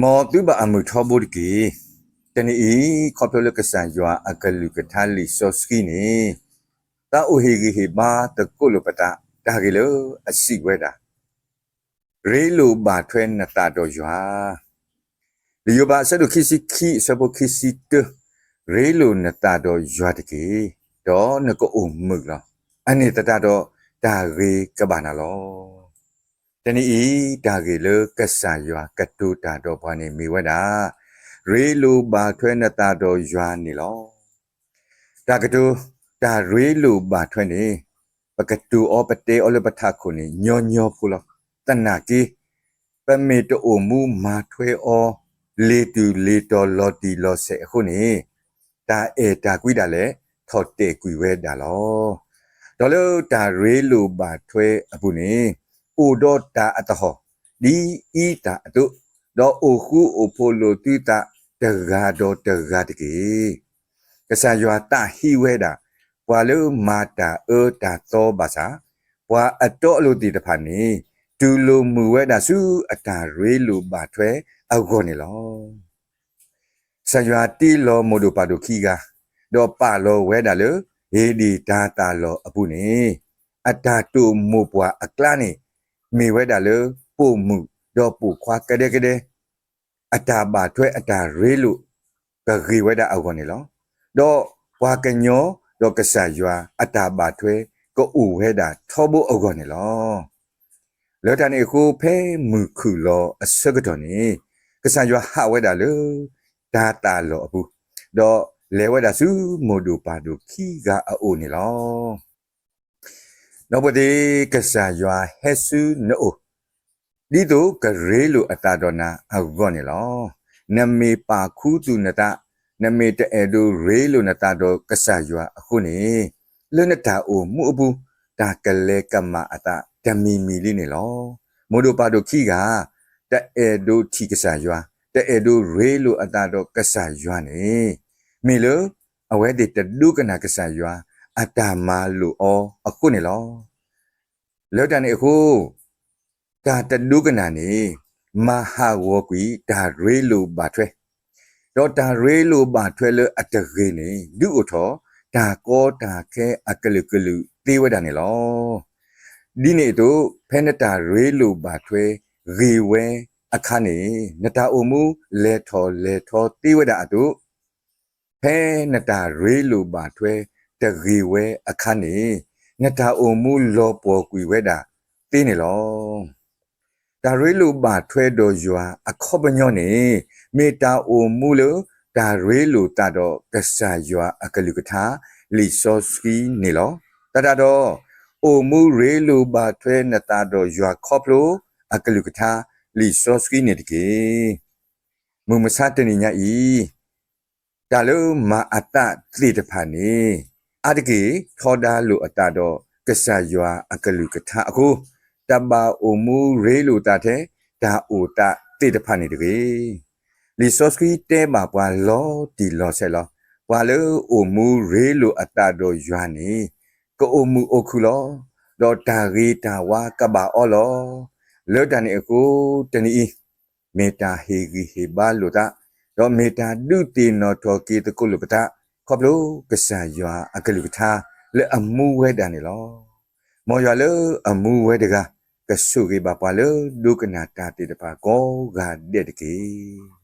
မ်သုဘၣ်အမုာ်ထီဘိတက့ၢ်. တနံၤအံၤ ခီဖျိလၢကစၢ်ယွၤအကလုၢ်ကထါလံာ်စီဆှံန့ၣ် သးအိၣ်ဟ့ၣ်ဂံၢ်ဟ့ၣ်ဘါသကိးလိာ်ပသး တၢ်ဂ့ၢ်လၢအစံးဝဲဒၣ်, ရ့လိာ်ဘၣ်ထွဲနသးဒီးယွၤ. လံာ်ယိၤဘးအဆၢဒိၣ်ခံဆံခံအဆၢဖိခံဆံတၢ, ရ့လိာ်နသးဒီးယွၤတက့ၢ်, ဒီးနကအိၣ်မုာ်လီၤ. အန့ၣ်သတးဒီးတၢ်ဂ့ၤကဘၣ်နၤလီၤ. တနံၤအံၤ တၢ်ဂ့ၢ်လၢကစၢ်ယွၤကတိၤတၢ်ဒီးပှၤန့ၣ်မ့ၢ်ဝဲဒၣ်, ရ့လိာ်ဘၣ်ထွဲနသးဒီးယွၤန့ၣ်လီၤ. တၢ်ကတိၤ, တၢ်ရ့လိာ်ဘၣ်ထွဲန့ၣ် ပကတိၤအီၤပတဲအီၤလၢပထးခိၣ်န့ၣ် ညီညီဖိလီၤ. သနာ်က့ ပမ့ၢ်တအိၣ်မူမၤထွဲအီၤ လ့ၤတုၤလ့ၤတီၤလီၤတံၢ်လီၤဆဲးအဃိန့ၣ်, တၢ်အဲၣ်တၢ်ကွံဒၣ်လဲာ် ထီၣ်တဲာ်ကွံာ်ဝဲဒၣ်လီၤ. ဒီးလၢတၢ်ရ့လိာ်ဘၣ်ထွဲအပူၤန့ၣ်, အိၣ်ဒီးတၢ်အသဟီၣ် ဒ်အံသၣ်အသိး, ဒီးအိၣ်ဃူအိၣ်ဖိးလိာ်သုသးတဂၤဒီးတဂၤတက့ၢ်. ကစၢ်ယွၤသးဟ့ဝဲဒၣ် ပှၤလၢမၤတၢ်အၢတၢ်သီဘၣ်ဆၣ်, ပှၤအတီအလိၤသ့ၣ်တဖၣ်န့ၣ် တူၢ်လိာ်မုာ်ဝဲဒၣ်ဆူအတၢ်ရ့လိာ်ဘၣ်ထွဲအဂီၢ်န့ၣ်လီၤ. ကစၢ်ယွၤတ့လီၤမိၢ်ဒိၣ်ပၢ်ဒိၣ်ခံဂၤ, ဒီးပာ်လီၤဝဲဒၣ်လၢ ဧ့ဒ့ၣ်တၤသၣ်လီၢ်အပူၤန့ၣ်, အတၢ်တိာ်မိၢ်ပှၢ်အကျါန့ၣ် မ့ၢ်ဝဲဒၣ်လၢပိာ်မုၣ်ဒီးပိာ်ခွါကဒဲကဒဲ, အတၢ်ဘၣ်ထွဲအတၢ်ရ့လိာ် ကဂ့ၤဝဲဒၣ်အဂီၢ်န့ၣ်လီၤ. ဒီးပှၤကညီဒီးကစၢ်ယွၤအတၢ်ဘၣ်ထွဲ ကအိၣ်ဝဲဒၣ်ထီဘိအဂီၢ်န့ၣ်လီၤ. လၢတၢ်န့ၣ်အဃိ ဖဲမုၢ်ခုၣ်လီၤအဆၢကတီၢ်န့ၣ်, ကစၢ်ယွၤဟးဝဲဒၣ်လၢ တၤသၣ်လီၢ်အပူၤ, ဒီးလဲၤဝဲဒၣ်ဆူမိၢ်ဒိၣ်ပၢ်ဒိၣ်ခံဂၤအအိၣ်န့ၣ်လီၤ. ဒီပုၢ်ဝဲၢ်သ့ၣ်, ကစၢ်ယွၤဟဲဆူနအိၣ်, ဒ်သိးကရ့လိာ်အသးဒီးနၤအဂီၢ်န့ၣ်လီၤ. နမ့ၢ်ပာ်ခူသူၣ်နသး, နမ့ၢ်တအဲၣ်ဒိးရ့လိာ်နသးဒီးကစၢ်ယွၤအဃိန့ၣ်, လၢနတၢ်အိၣ်မူအပူၤ တၢ်ကလဲၤကမၣ်အသးတမံၤမံၤလံန့ၣ်လီၤ. မိၢ်ဒိၣ်ပၢ်ဒိၣ်ခံဂၤ တအဲၣ်ဒိးထံၣ်ကစၢ်ယွၤ, တအဲၣ်ဒိးရ့လိာ်အသးဒီးကစၢ်ယွၤန့ၣ်, မ့ၢ်လၢအဝဲသ့ၣ်တဒိကနၣ်ကစၢ်ယွၤအတၢ်မၤလိာ်အီၤအဃိန့ၣ်လီၤ. လၢတၢ်န့ၣ်အဃိ, တၢ်တဒိကနၣ်န့ၣ် မၤဟးဂီၤကွံာ်တၢ်ရ့လိာ်ဘၣ်ထွဲ, ဒီးတၢ်ရ့လိာ်ဘၣ်ထွဲလၢအတဂ့ၤန့ၣ် ဒုးအိၣ်ထီၣ်တၢ်ကီတၢ်ခဲအကလုာ်ကလုာ်သ့ဝဲဒၣ်န့ၣ်လီၤ. ဒ်န့ၣ်အသိး, ဖဲနတၢ်ရ့လိာ်ဘၣ်ထွဲဂ့ၤဝဲအခါန့ၣ်, နတၢ်အိၣ်မူလဲၤထီၣ်လဲၤထီသ့ဝဲဒၣ်အသိး, ဖဲနတၢ်ရ့လိာ်ဘၣ်ထွဲတဂ့ၤဝဲအခါန့ၣ်, နတၢ်အိၣ်မူလီၤပှီၢ်ကွံာ်ဝဲဒၣ်သ့န့ၣ်လီၤ. တၢ်ရ့လိာ်ဘၣ်ထွဲဒီးယွၤအခီပညီန့ၣ်, မ့ၢ်တၢ်အိၣ်မူလၢတၢ်ရ့လိာ်သးဒီးကစၢ်ယွၤအကလုၢ်ကထါ လံာ်စီဆှံန့ၣ်လီၤ. သတးဒီး, အိၣ်မူရ့လိာ်ဘၣ်ထွဲနသးဒီးယွၤခီဖျိအကလုၢ်ကထါ လံာ်စီဆှံန့ၣ်တက့ၢ်. မုၢ်မဆါတနံၤညါအံၤ, တၢ်လၢမၤအသးသ့ၣ်တဖၣ်န့ၣ်, အါတက့ၢ်ထီဒါလိာ်အသးဒီးကစၢ်ယွၤအကလုၢ်ကထါအဃိ, တဘၣ်အိၣ်မူရ့လိာ်သးထဲတၢ်အိၣ်သးသ့ၣ်တဖၣ်န့ၣ်တဂ့ၤ. လံာ်စီဆှံတဲဘၣ်ပှၤလီၤတံၢ်လီၤဆဲးလီၤ. ပှၤလၢအိၣ်မူရ့လိာ်အသးဒီးယွၤန့ၣ်, ကအိၣ်မုာ်အိၣ်ခုၣ်လီၤ. ဒီးတၢ်ဂ့ၤတၢ်ဝါကဘၣ်အီၤလီၤ. လၢတၢ်န့ၣ်အဃိ, တနံၤအံၤ မ့ၢ်တၢ်ဟ့ၣ်ဂံၢ်ဟ့ၣ်ဘါလိာ်သး, ဒီးမ့ၢ်တၢ်ဒုးသ့ၣ်နီၣ်ထီၣ်က့ၤသကိးလိာ်ပသး, ခီဖျိကစၢ်ယွၤအကလုၢ်ကထါလၢအမူဝဲဒၣ်န့ၣ်လီၤ. မ်ယွၤလၢအမူဝဲတဂၤ, ကဆိၣ်ဂ့ၤဘၣ်ပှၤလၢဒိကနၣ်တၢ်သ့ၣ်တဖၣ်ကိးဂၤဒဲးတက့ၢ်.